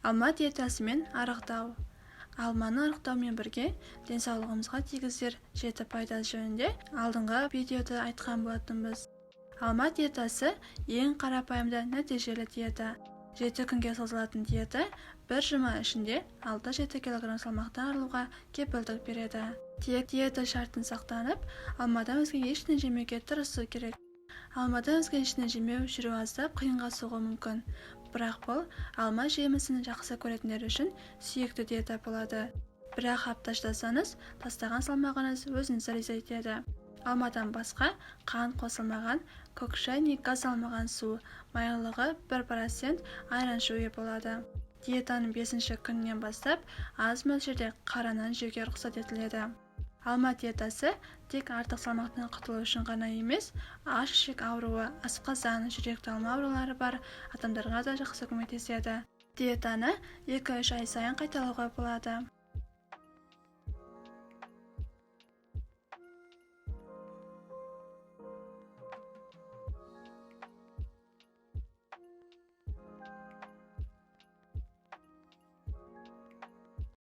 Алма диетасымен арықтау. Алманы арықтаумен бірге денсаулығымызға тигізер жеті пайдасы жөнінде алдыңғы видеода айтқан болатынбыз. Алма диетасы – ең қарапайым да нәтижелі диета. 7 күнге созылатын диета бір жұма ішінде 6-7 килограмм салмақтан арылуға кепілдік береді. Тек диета шартын сақтанып, алмадан өзге ештеңе жемеуге тырысу керек. Алмадан өзге ештеңе жемеу жүру аздап қиынға соғуы мүмкін, бірақ бұл алма жемісін жақсы көретіндер үшін сүйікті диета болады. Бір-ақ апта шыдасаңыз, тастаған салмағыңыз өзіңізді риза етеді. Алмадан басқа қант қосылмаған көк шай не газдалмаған су, майлылығы 1% айран ішуге болады. Диетаның бесінші күнінен бастап аз мөлшерде қара нан жеуге рұқсат етіледі. Алма диетасы тек артық салмақтан құтылу үшін ғана емес, аш ішек ауруы, асқазан, жүрек талма аурулары бар адамдарға да жақсы көмектеседі. Диетаны 2-3 ай сайын қайталауға болады.